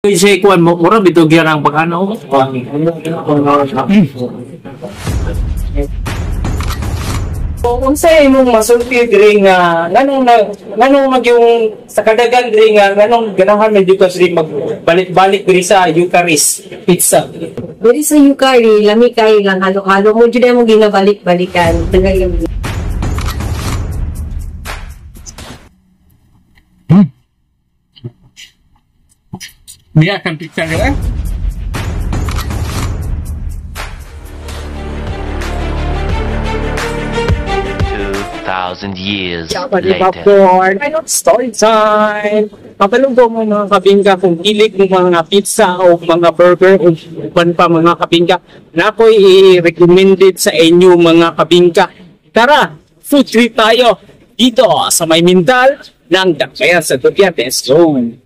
Siya kuan mo, mura bitog yan ang pag-ano. Unsa imong masulti diri nga nganong na nganong magyung sa kadagan diri nga nganong ganahan man jud ka diri magbalik-balik diri sa Eucharist Pizza? Diri sa Yukari, lami kayo lang halo-halo mo jud mo ginabalik-balikan. Tagal. Niya kang pizza ka eh? 2,000 years Pwede later. popcorn. Ano, story time! Kapalugo mo, mga kabingka, kung hilig mo mga pizza o mga burger o uban pa, mga kabingka, na ako'y i-recommended sa inyo, mga kabingka. Tara, food trip tayo dito sa may Mindal ng Dakbayan sa Duterte Zone.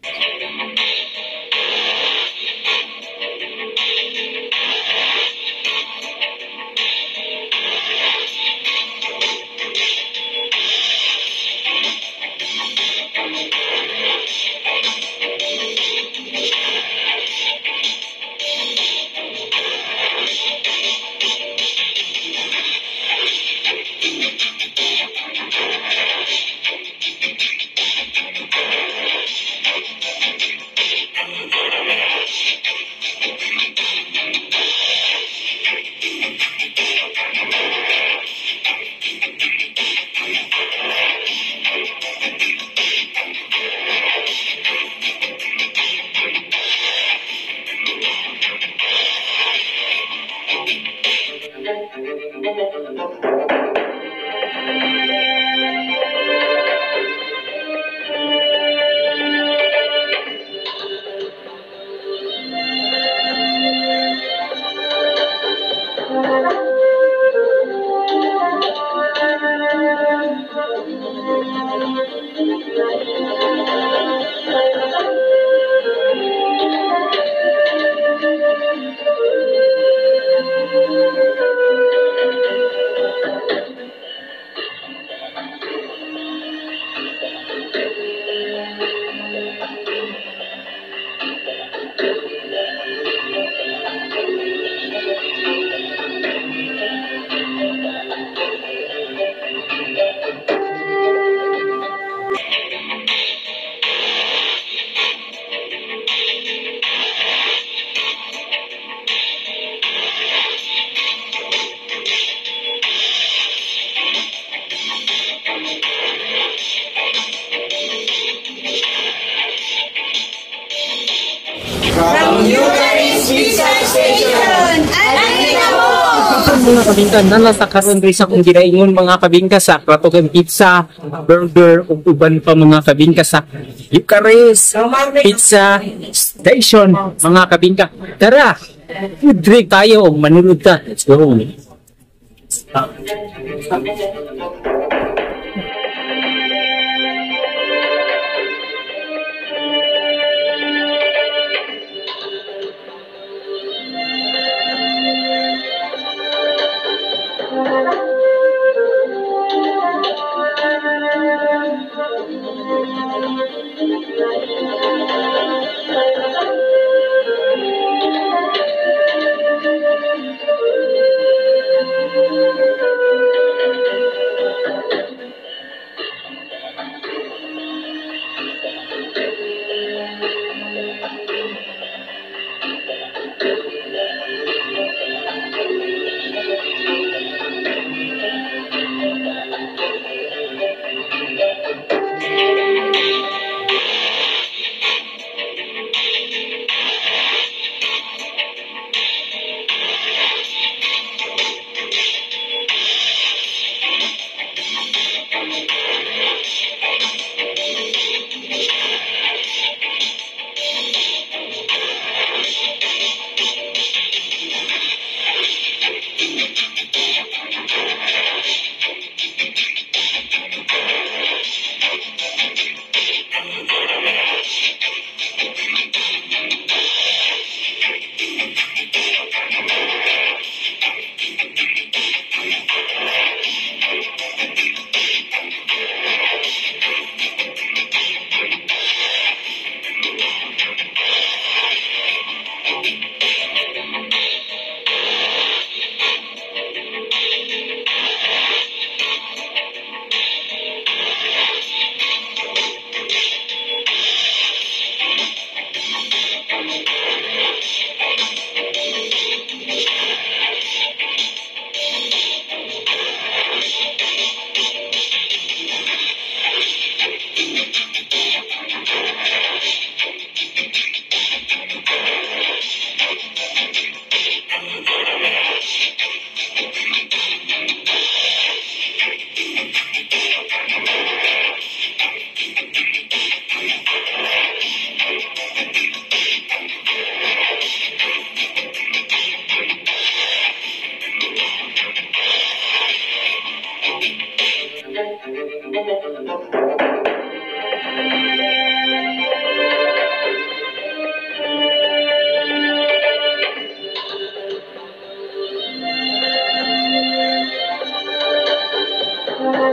From Eucharist Pizza Station! Ani na mo! Mga kabingka, nalasa karon rin sa kong ginaingon, mga kabingka, sa Kratogan Pizza, burger, ug uban pa, mga kabingka, sa Eucharist Pizza Station, mga kabingka. Tara, food trip tayo ug manunod ta. Let's go.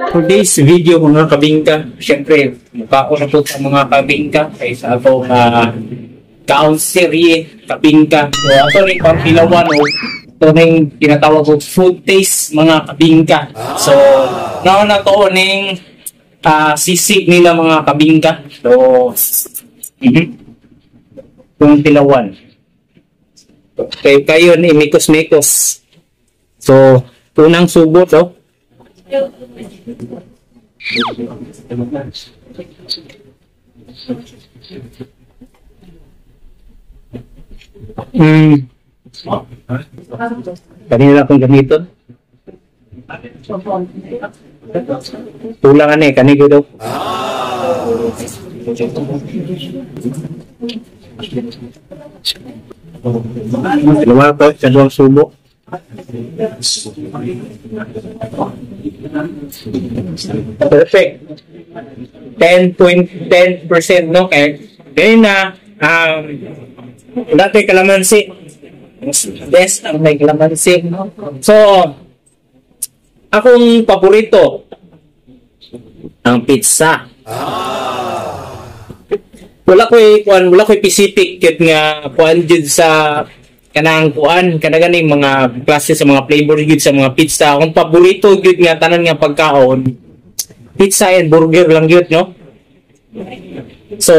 For this video, mga kabingka, syempre, mukha ko na po sa mga kabingka kaysa atong kaon serye kabingka. So, ato rin pampilawan o ito rin tinatawag ko food taste, mga kabingka. So, naon na to ning sisig nila, mga kabingka. So, Itong tilawan. Okay, kayo ni mikos-mikos. So, unang subo to. Kanina akong gamiton. Tulang ani kani gyud. Dalawa to, sa duwang subo. Perfect. 10.10%, no? Kaya, ganyan na, wala kay kalamansi. Best ang may kalamansi. So, akong paborito, ang pizza. Wala ko'y kuan, wala ko'y specific gyud nga kuan jud sa kanang kuan, kana ganing mga klase sa mga flavor gyud sa mga pizza. Akong paborito gyud nga tanan nga pagkaon, pizza and burger lang gyud, no? So,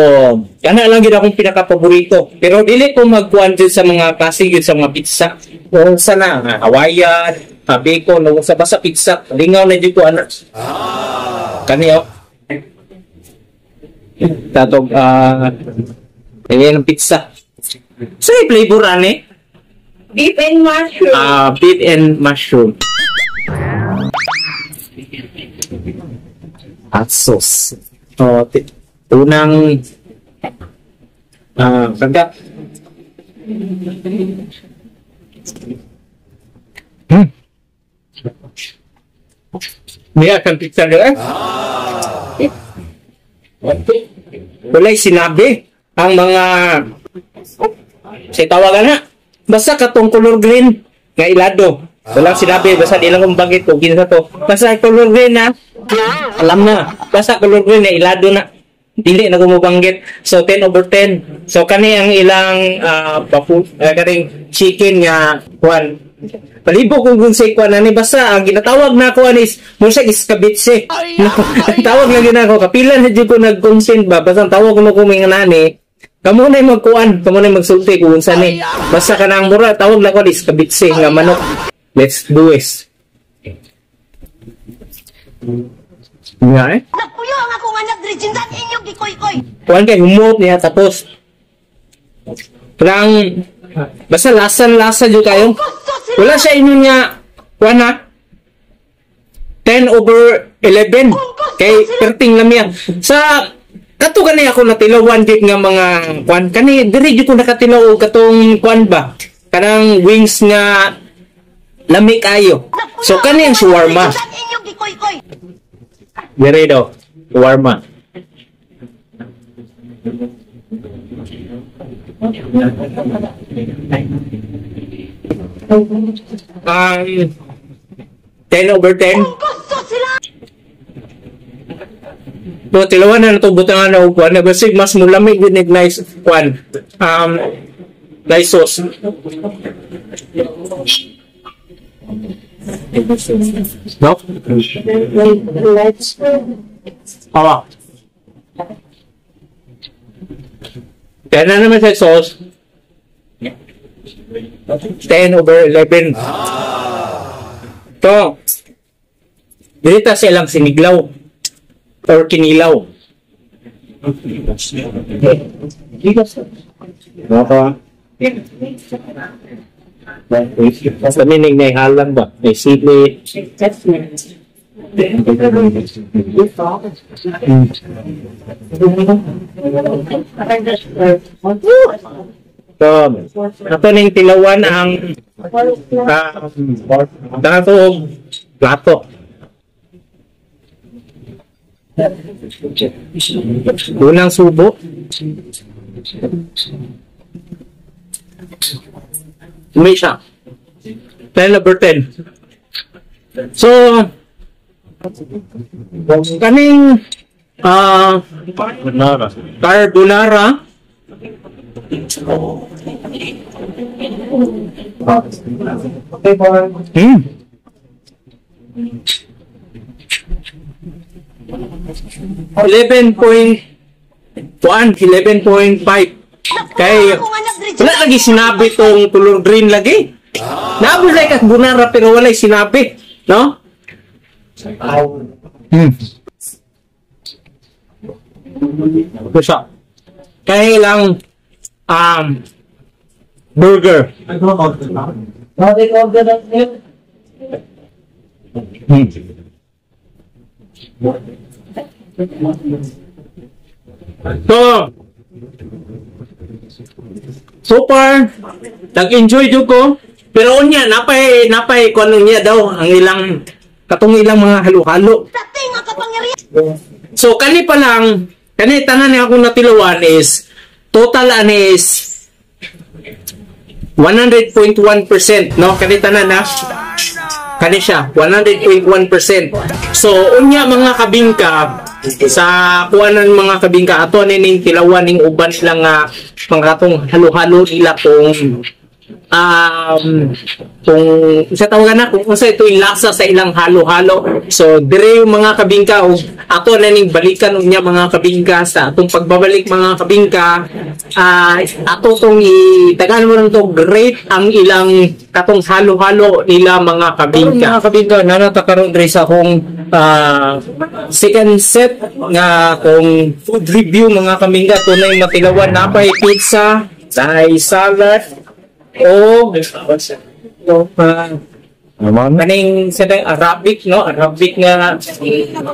kana lang gyud akong pinaka-paborito. Pero dili ko magkuan jud sa mga klase gyud sa mga pizza. Kung sa na Hawaiian, bacon, o sa basta pizza, lingaw na jud ko ana. Kani oh. Tatog ayan ang pizza. Sa flavor ani? Beef and mushroom. Beef and mushroom. Hot sauce. So, unang kagat. Niya kang pizza eh. Wala'y sinabi ang mga sa tawagan na. Basta katong color green nga ilado. Walang sinabi, basta di lang kung bakit kung kinsa to. Basta color green na, alam na. Basta color green na ilado na. Dili na kumubanggit. So 10/10. So kani ang ilang kaning chicken nga kuan. Palibo kung kung sa kuan ani basta ang ginatawag na kuan is mo siya iskabitse. Ang tawag lang yun ako, kapila na jud ko nag-consent ba, basta ang tawag ko na kung mga nani, kamo na magkuan, kamo na magsulti kung unsa ni. Basta kanang mura tawag na ko iskabitse nga manok. Let's do this. Nga eh. Nagpuyo ang akong anak diri jindan inyong gikoy-koy. Kuan kay humot niya tapos. Parang basta lasan-lasa jud kayo. Wala siya inyo nga kuan na 10/11 kay perting lang niya. Sa kato kani ako natilawan gid nga mga kuan kani diri jud ko nakatilaw og katong kuan ba kanang wings nga lami kayo. So kani ang shawarma. Diri daw shawarma. Um, 10/10. So, tilawan na ito, butangan na upuan. Basig, mas mulamig din nice kuan. Nice sauce. No? Awa. 10 na naman sa sauce. 10/11. Ito. Dito sa ilang siniglaw or kinilaw. Basta meaning na halang ba? May sili. So, ito ning tilawan ang nakatuog plato. Unang subo. May siya. 10/10. So, Kaning Carbonara. Carbonara. 11.1, 11.5. Kay wala lagi sinabi tong color green lagi. Naabot like carbonara pero walay sinabi, no? Basta. Kaya lang burger. So, so far, nag-enjoy jud ko. Pero unya, napay kuan niya daw ang ilang katong ilang mga halo-halo. So kani pa lang, kani tanan ni akong natilawan is total ani is 100.1%, no? Kani tanan na. Kani siya, 100.1%. So unya mga kabingka sa kuanan mga kabingka ato ni ning tilawan ning uban nila nga mga katong halo-halo nila kung kung sa tawagan na kung unsa ito yung lasa sa ilang halo-halo. So dire yung mga kabingka og ato na ning balikan unya mga kabingka sa atong pagbabalik mga kabingka, ato tong itagaan mo lang to great ang ilang katong halo-halo nila mga kabingka. Mga kabingka nanata karon diri sa akong second set nga kung food review mga kabingka. Tunay matilawan, napay pizza, naay salad o kaning sa Arabic, no? Arabic nga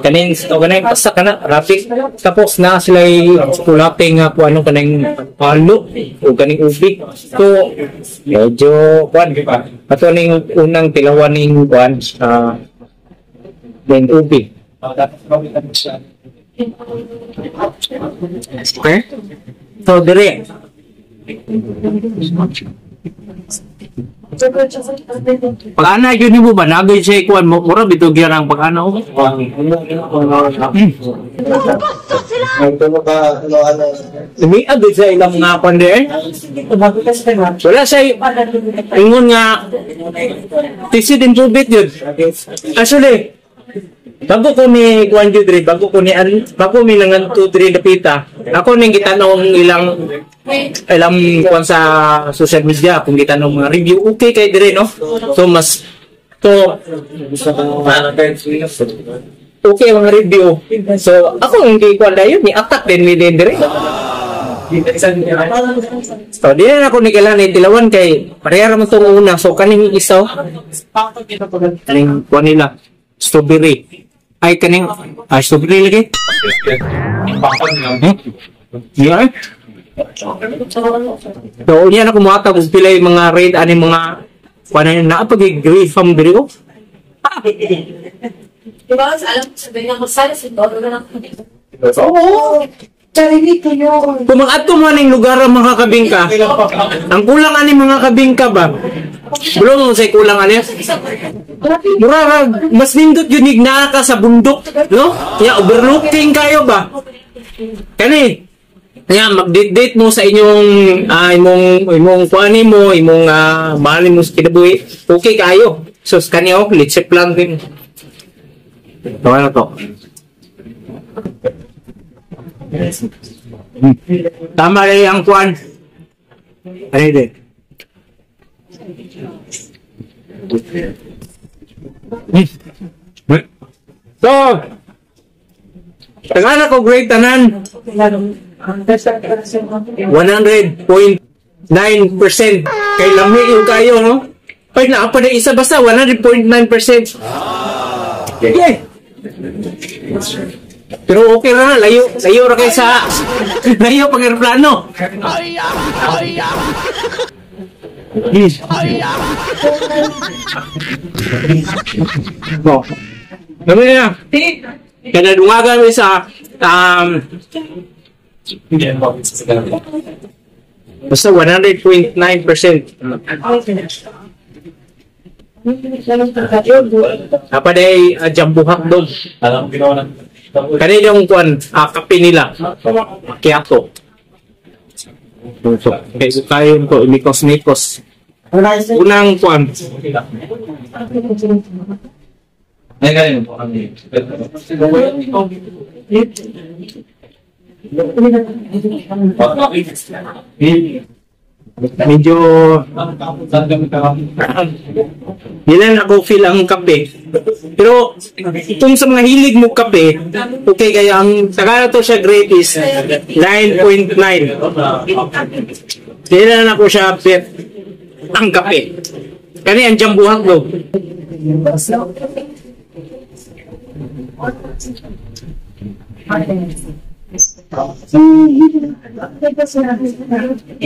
kaning o kaning basta kana Arabic, tapos na sila tsokolate nga kung ano kaning palo o kaning ubi. So medyo kuan ato ning unang tilawan ning kuan ning ubi. Okay, so dire pag-ana yun mo ba nagay siya ikuan mo mura bitog yan ang pag-ana o. Lumiag sa ilang mga pande eh. Wala siya ingon nga tisid and tubit yun. Actually bago ko ni Juan Judre, bago ko ni bago mi nanganto diri dapita, ako ning gitanong ilang kuan sa social media kung gitanong mga review, okay kay dire, no? So mas to okay mga review. So ako ang gikuan dayon ni attack din mi din dire. So di na ako ni kailangan tilawan kay pareha ra man tong una. So kaning isa kaning kuan nila strawberry. Ay kaning strawberry lagi. Yeah. So unya na kumuhatag og pila yung mga rate ani mga kuan na pag green farm diri oh. Diba, alam ko sabihin nga magsala sa todo na lang. Oo. Kung mag-adto mo aning lugar ang mga kabingka, ang kulang ani mga kabingka ba? Bulo mo say kulang ani. Mura mas nindot yun naa ka sa bundok, no? Ya overlooking kayo ba? Kani kaya mag-date mo sa inyong imong kuani mo, imong mahal mo sa kinabuhi. Okay kayo. So kani oh, leche plan din. So ano to? Tama rin ang kuan. Ano din? So, tagana ko grade tanan 100.9% kay lami yung kayo, no? Pag naapa na isa basta 100.9%. Yeah. Pero okay ra na, layo ra kay sa layo pag eroplano. Yes. No. Naman na. Kaya dungagan mi sa basta 100.9%. Napaday jumbo hotdog. Kani yung kuan, kape nila. Macchiato. Okay, so kayon ko mikos-mikos. Unang kuan. Medyo di lang ako feel ang kape. Pero kung sa mga hilig mo kape, okay kaya ang saka to siya grade is 9.9. Di lang ako siya bet ang kape. Kani ang jumbo hotdog.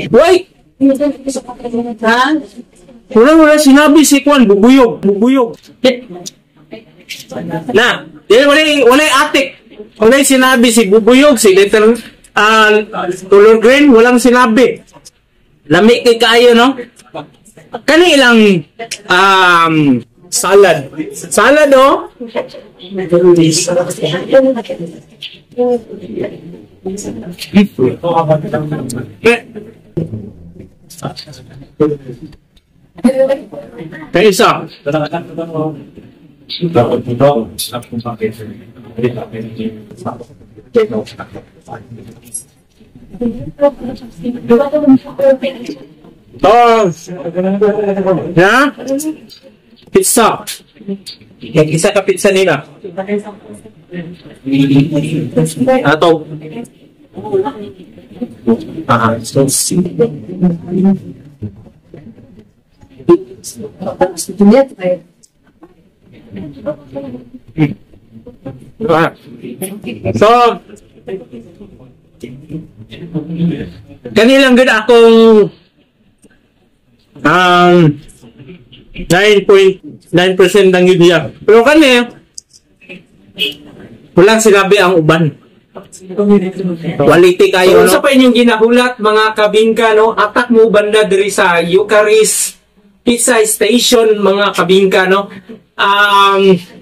Wait! Ha? Wala wala sinabi si Kwan, bubuyog, bubuyog. Na, di wala wala atik. Wala sinabi si bubuyog, si little color green, walang sinabi. Lami kay kaayo, no? Kani ilang salad. Salad, oh. Eh. Kaya isa. Oh. Na? Pizza. Yung isa ka pizza nila. Ato. So, So, kanilang gud akong 9.9% lang yun niya. Pero kani, walang sinabi ang uban. Quality kayo, So, no? unsa pa inyong ginahulat mga kabingka, no? Atak mo banda diri sa Eucharist Pizza Station, mga kabingka, no?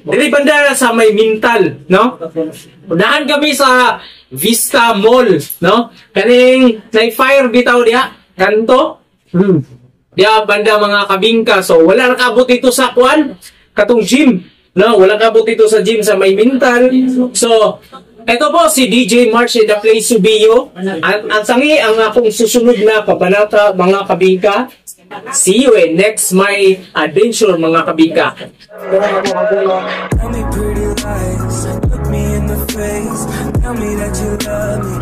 Diri banda sa may Mintal, no? Unahan kami sa Vista Mall, no? Kaning nay-fire bitaw diha kanto. Diha banda mga kabingka. So wala nakabot dito sa kwan katong gym, no? Wala kabot dito sa gym sa may Mintal. So ito po si DJ March in the place to be you. Ang sangi ang akong susunod na kabanata, mga kabingka. See you in next my adventure, mga kabingka. Tell me pretty lies, look me in the face. Tell me that you love me.